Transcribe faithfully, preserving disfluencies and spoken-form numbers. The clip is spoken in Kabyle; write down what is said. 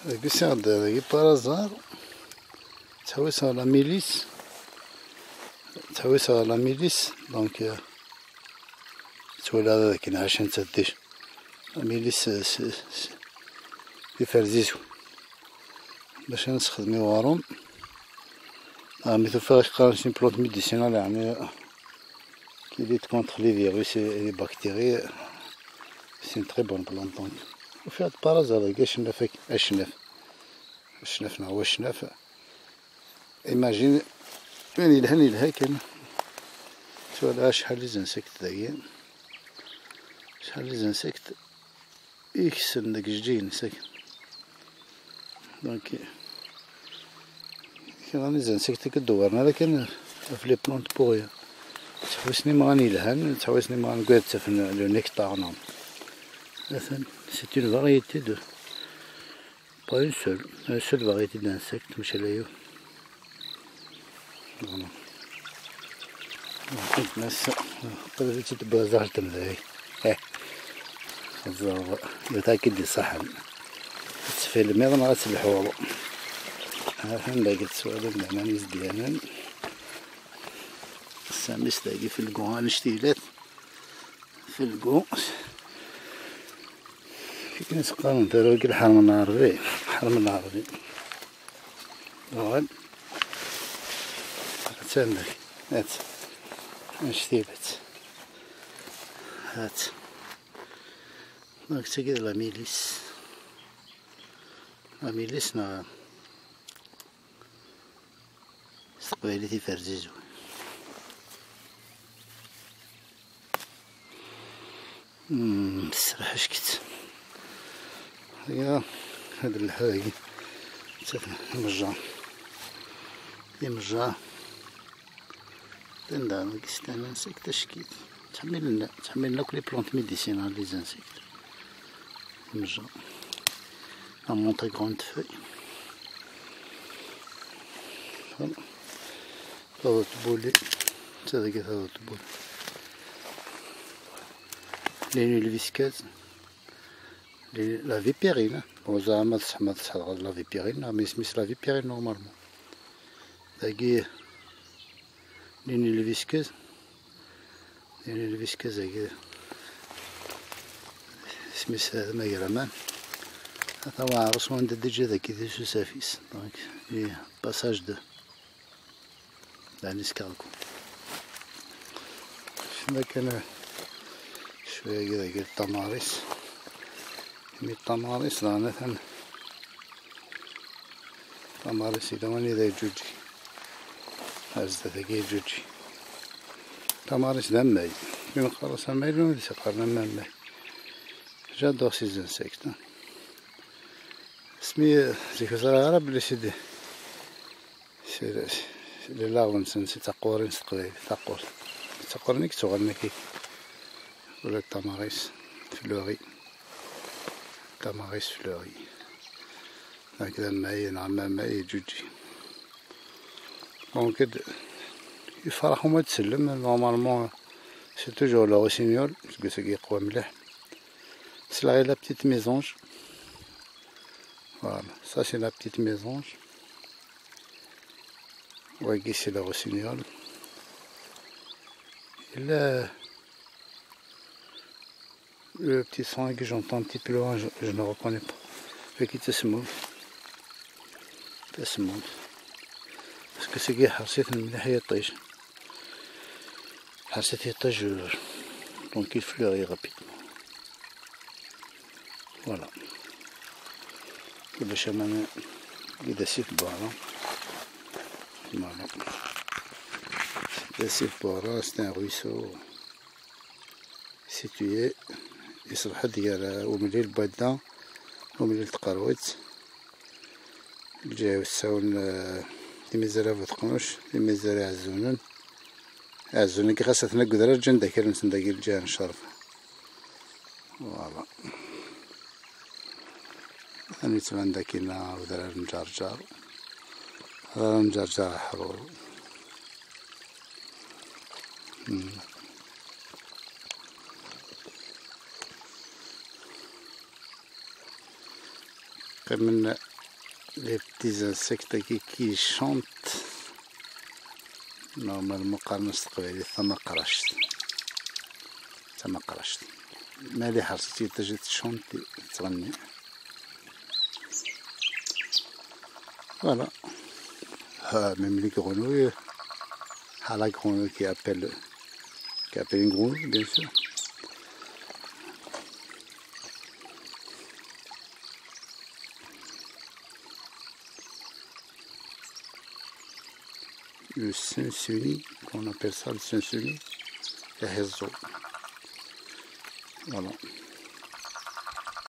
Dagi usiɣ-d dagi par hasard, ttḥewwiseɣ la milice, ttḥewwiseɣ la milice, donc, euh, ttwaliɣ d akken ɛacen-tt déjà la milice, euh, s, s, di Ferzizu, bac ad nessexdem i uɣrum. Ah, mi tufiɣ qqaren c'est une plante médicinale, yeɛni qui lutte contre les virus et les bactéries, c'est une très bonne plante. Donc, ufiɣ-d par hasard dagi acennaf-agi, acennaf, acennaf neɣ wacnaf. Imagine, win yelhan yelha kan. Ttwaliɣ acḥal les insectes dagi, acḥal les insectes i kksen deg ijeǧǧigen-nnes akken. Donc, kra n les insectes i k-dewwren ara kan ɣef les plantes pourries. Ttḥewwisen imɣan yelhan, ttḥewwisen imɣan deg wayed ttafen le nectar, non. Atan, c'est une variété de, pas une seule, une seule variété d'insectes, mačči ala yiwen. Voilà. Ass, qbel ad tt-id-tewwiḍ ɣer temday. Eh. Ẓer, d taki d-iṣaḥen. Ad tfilmiḍ neɣ ad telḥuḍ. Atan dagi tettwaliḍ leɛnan izedyanen. Sami-s dagi felgu annect-ilat. Felgu. Akken i s-qqaren tarugi lḥerm n Lɛerbi. Lḥerm n Lɛerbi. Uɣal. Attan dagi. At. Annect-ilat. At. Donc, tagi d la milice. La milice neɣ s teqbaylit iferzizu. Hmm, tesraḥ ackt. Ya, had lḥal-agi. Imejjar. Imejjar. Anda, ma gis-, tana, seg tackit. Ttḥemmilen, ttḥemmilen akk les plantes médicinales, les insectes. Imejjar. La menthe à grande feuille. Voilà. Taḍeṭ buli. Ttadagi taḍeṭ buli. Linule visqueuse. Li-, la viperine. Bon, zeɛma tseḥma tesɛa la viperine, mais isem-is la viperine normalement. Dagi, linule visqueuse. Linule visqueuse-agi, isem-is d amagraman. Ata waɛrus wanda d-iǧǧa dagi di susaf-is. Donc, i passage de Danis Kargo. Cna kan cwiya dagi d tamaris. Mi d tamaris daɣen atan. Tamaris yella wanida yeǧǧuǧǧeg. Ar zdat-agi yeǧǧuǧǧeg. Tamaris d ammay. Win qqaren-as ammay, llan wid s-iqqaren am ammay. J'adore ces insectes. Asmi zik ur ẓriɣ ara belli c'est des, c'est, c'est les larves-nsen, c'est taqurin s teqbaylit, taqurt. Taqurin i yettuɣalen akka. Ula d tamaris fleuri. Tamaris fleuri. Nekk d ammay, neɣ am ammay yeǧǧuǧǧeg. Donc, d-, yefreḥ uma d-sellem, normalement, c'est toujours le rossignol, seg wass-agi yeqwa mliḥ. Ssleɣ i la petite mésange. Voilà, ça c'est la petite mésange. Wagi c'est le rossignol. Et là, le petit son que j'entends un petit peu loin, je, je ne reconnais pas. Wagi d tasemmumt. Tasemmumt. Parce que c'est ḥerṣit mliḥ yiṭij. Ḥerṣit yiṭij, euh, donc il fleurit rapidement. Voilà. Ulac aman, d asif n berra. Voilà. D asif n berra, c'est un ruisseau situé, iṣelḥ-d gar umellil n Wadda, umellil n Tqerwit. Lǧiha-w tessawel, eh, timizar Abu Teqnuc, timizar Iɛezzunen. Iɛezzunen-agi ɣas aten deg udrar, ǧǧan-d akal-nsen dagi lǧiha n ccerf. Voilà. Atan yettban-d akkin udrar n Ǧerǧer. Udrar n Ǧerǧer aḥrur. Hmm. Qqimen Les petits insectes qui, qui chantent. Normalement qqaren-as s teqbaylit tamaqract. Tamaqract. Ma les ḥerset yeṭṭij tettchanti, tettɣenni. Voilà. Ah, même les grenouilles. Ah, la grenouille qui appelle, qui appelle une grenouille, bien sûr. Le sensu-nni, on appelle ça le sensu-nni, iheẓẓu. Voilà.